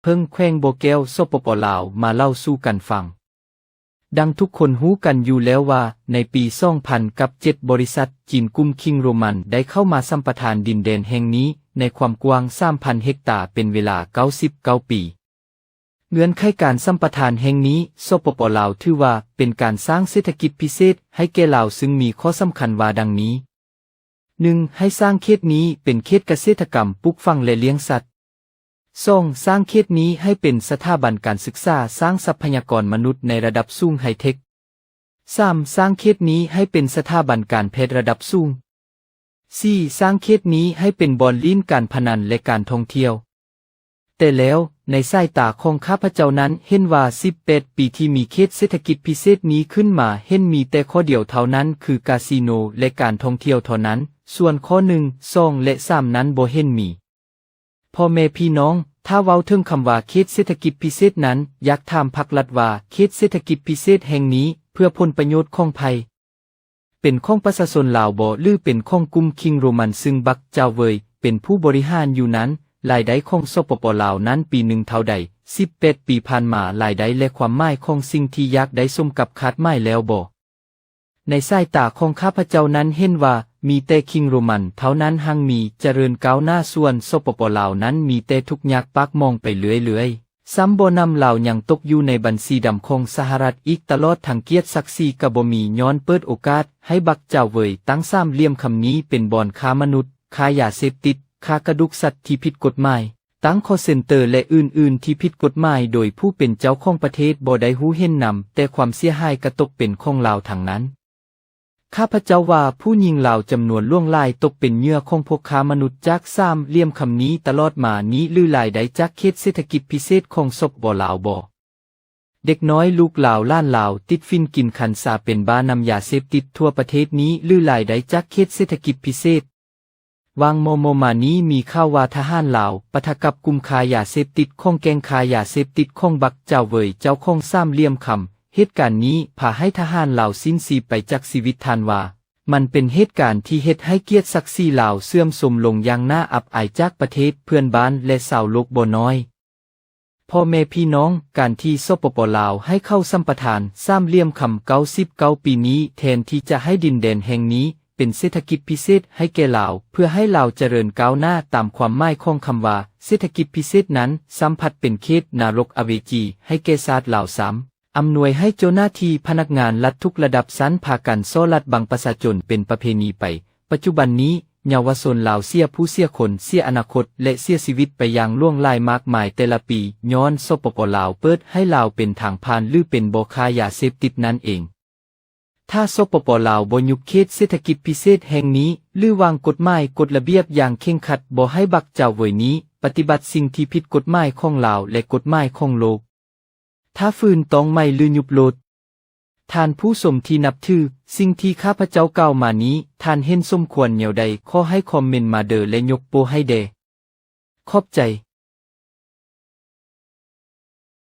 ເພິ່ງ ແຂວງບໍ່ແກ້ວ ສປປ ລາວ ມາເລົ່າສູ່ກັນຟັງ. ດັ່ງທຸກຄົນຮູ້ກັນຢູ່ແລ້ວວ່າ ໃນປີສອງພັນກັບເຈັດ ບໍລິສັດຈີນກຸ່ມຄິງໂຣມັນໄດ້ເຂົ້າມາສຳປະທານດິນແດນແຫ່ງນີ້ໃນຄວາມກວ້າງສາມພັນເຮັກຕາເປັນເວລາເກົ້າສິບເກົ້າປີ. ເງື່ອນໄຂການສຳປະທານແຫ່ງນີ້ ສປປ ລາວ ຖືວ່າເປັນການສ້າງເສດຖະກິດພິເສດໃຫ້ແກ່ລາວ ຊຶ່ງມີຂໍ້ສຳຄັນວ່າດັ່ງນີ້. ໜຶ່ງ ໃຫ້ສ້າງເຂດນີ້ເປັນເຂດກະເສດຕະກຳ, ປູກຝັງ ແລະ ລ້ຽງສັດ. ສອງ ສ້າງເຂດນີ້ໃຫ້ເປັນສະຖາບັນການສຶກສາ, ສ້າງຊັບພະຍາກອນມະນຸດໃນລະດັບສູງ ໄຮເທັກ. ສາມ ສ້າງເຂດນີ້ໃຫ້ເປັນສະຖາບັນການແພດລະດັບສູງ. ສີ່ ສ້າງເຂດນີ້ໃຫ້ເປັນບ່ອນຫຼິ້ນການພະນັນ ແລະ ການທ່ອງທ່ຽວ. ແຕ່ແລ້ວ ໃນສາຍຕາຂອງຂ້າພະເຈົ້ານັ້ນ ເຫັນວ່າສິບແປດປີທີ່ມີເຂດເສດຖະກິດພິເສດນີ້ຂຶ້ນມາ ເຫັນມີແຕ່ຂໍ້ດຽວເທົ່ານັ້ນ ຄືກາຊີໂນ ແລະ ການທ່ອງທ່ຽວເທົ່ານັ້ນ, ສ່ວນຂໍ້ໜຶ່ງ ສອງ ແລະ ສາມ ນັ້ນບໍ່ເຫັນມີ. ພໍ່ແມ່ພີ່ນ້ອງ, ຖ້າເວົ້າເຖິງຄຳວ່າເຂດເສດຖະກິດພິເສດນັ້ນ, ຢາກຖາມພັກລັດວ່າ ເຂດເສດຖະກິດພິເສດແຫ່ງນີ້ເພື່ອຜົນປະໂຫຍດຂອງໃຜ? ເປັນຂອງປະຊາຊົນລາວບໍ ຫຼື ເປັນຂອງກຸ່ມຄິງໂຣມັນ ຊຶ່ງບັກຈາວເວີຍເປັນຜູ້ບໍລິຫານຢູ່ນັ້ນ? ລາຍໄດ້ຂອງ ສປປ ລາວ ນັ້ນປີໜຶ່ງເທົ່າໃດ? ສິບແປດປີຜ່ານມາ ລາຍໄດ້ ແລະ ຄວາມໝາຍຂອງສິ່ງທີ່ຢາກໄດ້ສົມກັບຄາດໝາຍແລ້ວບໍ? ໃນສາຍຕາຂອງຂ້າພະເຈົ້ານັ້ນເຫັນວ່າ ມີແຕ່ຄິງໂຣມັນເທົ່ານັ້ນຮັ່ງມີຈະເລີນກ້າວໜ້າ, ສ່ວນ ສປປ ລາວ ນັ້ນມີແຕ່ທຸກຍາກປາກໝອງໄປເລື້ອຍໆ. ຊ້ຳບໍ່ໜຳລາວຍັງຕົກຢູ່ໃນບັນຊີດຳຂອງສະຫະລັດອີກ, ຕະຫຼອດທັງກຽດສັກສີກະບໍ່ມີ, ຍ້ອນເປີດໂອກາດໃຫ້ບັກຈາວເວີຍຕັ້ງສາມຫຼ່ຽມຄຳນີ້ເປັນບ່ອນຄ້າມະນຸດ, ຄ້າຢາເສບຕິດ, ຄ້າກະດູກສັດທີ່ຜິດກົດໝາຍ, ຕັ້ງຄໍເຊັນເຕີ ແລະ ອື່ນໆທີ່ຜິດກົດໝາຍ ໂດຍຜູ້ເປັນເຈົ້າຂອງປະເທດບໍ່ໄດ້ຮູ້ເຫັນນຳ, ແຕ່ຄວາມເສຍຫາຍກະຕົກເປັນຂອງລາວທັງນັ້ນ. ຂ້າພະເຈົ້າວ່າຜູ້ຍິງລາວຈຳນວນຫຼວງຫຼາຍຕົກເປັນເຫຍື່ອຂອງພວກຄ້າມະນຸດຈາກສາມຫຼ່ຽມຄຳນີ້ຕະຫຼອດມານີ້ ຫຼື ລາຍໄດ້ຈາກເຂດເສດຖະກິດພິເສດຂອງ ສປປ ລາວບໍ? ເດັກນ້ອຍລູກລາວຫຼານລາວຕິດຝິ່ນກິນຄັນຊາເປັນບ້ານຳຢາເສບຕິດທົ່ວປະເທດນີ້ ຫຼື ລາຍໄດ້ຈາກເຂດເສດຖະກິດພິເສດ? ຫວ່າງມໍ່ໆມານີ້ມີຂ່າວວ່າທະຫານລາວປະທະກັບກຸ່ມຄ້າຢາເສບຕິດຂອງແກ້ງຄ້າຢາເສບຕິດຂອງບັກຈາວເວີຍເຈົ້າຂອງສາມຫຼ່ຽມຄຳ. ເຫດການນີ້ພາໃຫ້ທະຫານລາວສິ້ນຊີບໄປຈາກຊີວິດ. ທ່ານວ່າ ມັນເປັນເຫດການທີ່ເຮັດໃຫ້ກຽດສັກສີລາວເສື່ອມໂຊມລົງຢ່າງໜ້າອັບອາຍຈາກປະເທດເພື່ອນບ້ານ ແລະ ຊາວໂລກບໍ່ນ້ອຍ. ພໍ່ແມ່ພີ່ນ້ອງ, ການທີ່ ສປປ ລາວ ໃຫ້ເຂົ້າສຳປະທານສາມຫຼ່ຽມຄຳເກົ້າສິບເກົ້າປີນີ້ ແທນທີ່ຈະໃຫ້ດິນແດນແຫ່ງນີ້ເປັນເສດຖະກິດພິເສດໃຫ້ແກ່ລາວ ເພື່ອໃຫ້ລາວຈະເລີນກ້າວໜ້າຕາມຄວາມໝາຍຂອງຄຳວ່າເສດຖະກິດພິເສດນັ້ນ, ຊ້ຳພັດເປັນເຂດນະລົກອະເວຈີໃຫ້ແກ່ຊາດລາວຊ້ຳ. ອຳນວຍໃຫ້ເຈົ້າໜ້າທີ່ພະນັກງານລັດທຸກລະດັບຊັ້ນພາກັນສໍ້ລາດບັງປະຊາຊົນເປັນປະເພນີໄປ. ປັດຈຸບັນນີ້ ເຍົາວະຊົນລາວເສຍຜູ້ເສຍຄົນ, ເສຍອະນາຄົດ ແລະ ເສຍຊີວິດໄປຢ່າງຫຼວງຫຼາຍມາກມາຍແຕ່ລະປີ ຍ້ອນ ສປປ ລາວ ເປີດໃຫ້ລາວເປັນທາງຜ່ານ ຫຼື ເປັນບໍ່ຄ້າຢາເສບຕິດນັ້ນເອງ. ຖ້າ ສປປ ລາວ ບໍ່ຍຸບເຂດເສດຖະກິດພິເສດແຫ່ງນີ້ ຫຼື ວາງກົດໝາຍກົດລະບຽບຢ່າງເຄັ່ງຄັດ, ບໍ່ໃຫ້ບັກຈາວເວີຍນີ້ປະຕິບັດສິ່ງທີ່ຜິດກົດໝາຍຂອງລາວ ແລະ ກົດໝາຍຂອງໂລກ, ຖ້າຟື້ນຕ້ອງໄໝ້ ຫຼື ຍຸບໂລດ. ທ່ານຜູ້ຊົມທີ່ນັບຖື, ສິ່ງທີ່ຂ້າພະເຈົ້າກ່າວມານີ້ ທ່ານເຫັນສົມຄວນແນວໃດ? ຂໍໃຫ້ຄອມເມັນມາເດີ ແລະ ຍົກໂປ້ໃຫ້ແດ່. ຂອບໃຈ.